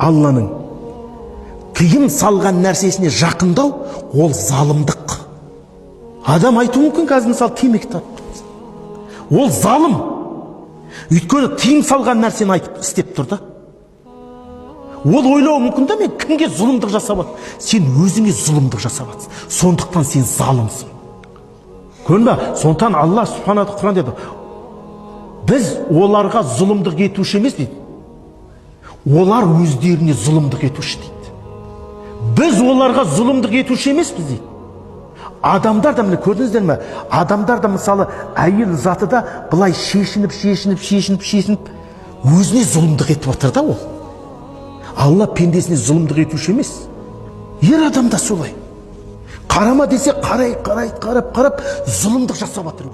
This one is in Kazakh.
Алланың тыйым салған нәрсесіне жақындау — ол залымдық. Адам айтуы мүмкін қазір, мысалы, темекі тартып, ол залым, өйткені тыйым салған нәрсені айтып, істеп тұр да. Ол ойлауы мүмкін да: мен кімге зұлымдық жасап жатырмын? Сен өзіңе зұлымдық жасап жатырсың, сондықтан сен залымсың. Көрдің ба? Сондықтан Алла субхана Құран деді: біз оларға зұлымдық етуші емес дейді, олар өздеріне зұлымдық етуші дейді. Біз оларға зұлымдық етуші емеспіз дейді. Адамдар да, міне, көрдіңіздер ме, адамдар да, мысалы, әйел заты да былай шешініп, шешініп, шешініп, шешініп, өзіне зұлымдық етіп жатыр да. Ол Алла пендесіне зұлымдық етуші емес. Ер адам да солай, қарама десе, қарай, қарай, қарап, қарап, зұлымдық жасап жатыр.